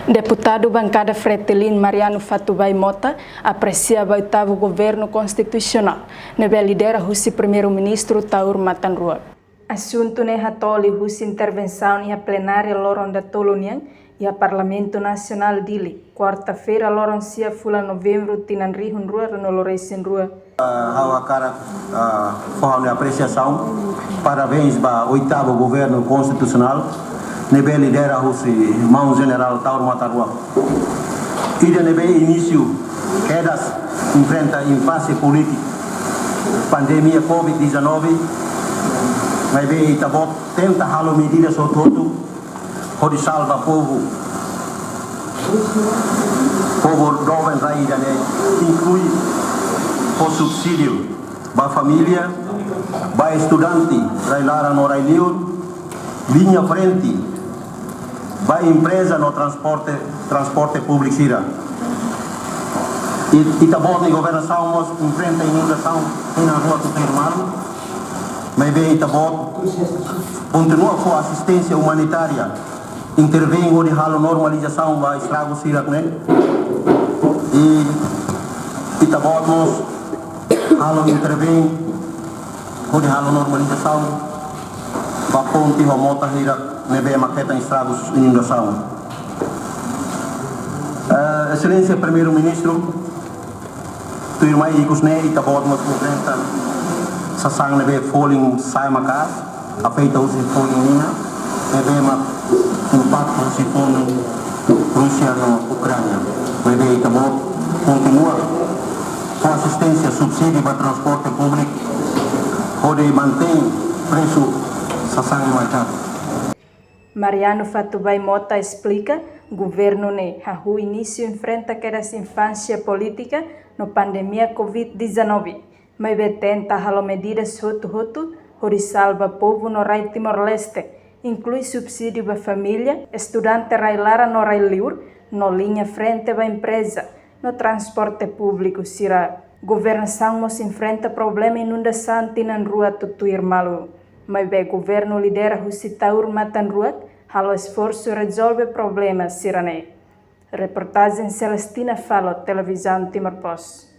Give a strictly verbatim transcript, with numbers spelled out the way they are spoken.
Deputadu Bankada Fretilin Mariano Fatubai Mota apresia ba oitavu Governu Konstitusionál, ne'ebé lidera husi Primeiru-Ministru Taur Matan Ruak. Asuntu ne'e hato'o liuhusi intervensaun iha plenária loron datolu nian iha Parlamentu Nasionál Dili, kuarta-feira loron sia fulan Novembru tinan rihun rua ruanulu resin rua. Ah, ha'u hakarak, ah, fó ha'u-nia apresiasaun, parabéns ba oitavu Governu Konstitusionál, ne'ebé lidera husi Maun Jenerál Taur Matan Ruak. Ida ne'ebé inísiu kedas enfrenta impasse polítiku, pandemia covid dezanove, maibé Ita-Boot tenta halo medidas hotu-hotu hodi salva povu, povu doben rai ida-ne'e, inklui fó subsídiu ba família, ba estudante rai-laran no rai-liur, liña frente ba empreza no transporte, transporte públiku sira. I, Ita-Boot nia governasaun mós enfrenta inundasaun iha rua Tutuir Malu, maibé Ita-Boot kontinua fó asisténsia umanitária, intervein hodi halo normalizasaun ba estragu sira-ne'e. I Ita-Boot mós halo intervein hodi halo normalizasaun ba ponte ho mota hirak ne'ebé mak hetan estragus inundasaun. Eh, Exelénsia Primeiru-Ministru, tuirmai ikus ne'e Ita-Boot mós enfrenta sasán ne'ebé folin sa'e maka'as, afeta husi folin mina, ne'ebé mak impaktu husi folin Rúsia no Ukránia. Maibé Ita-Boot kontinua fó asisténsia, subsídiu ba transporte públiku, hodi mantein presu sasán merkadu. Mariano Fatubai Mota esplika, governu ne'e hahú inísiu enfrenta kedas infánsia polítika no pandemia covid dezanove, maibé tenta halo medidas hotu-hotu hodi salva povu no rai Timor-Leste, inklui subsídiu ba família, estudante rai-laran no rai-liur, no liña frente ba empreza no transporte públiku sira. Governasaun mós enfrenta problema inundasaun tinan rua Tutuir Malu, maibé governu lidera husi Taur Matan Ruak halo esforsu rezolve problema sira-ne'e. Reportajen Celestina Falo, Televizaun Timor Post.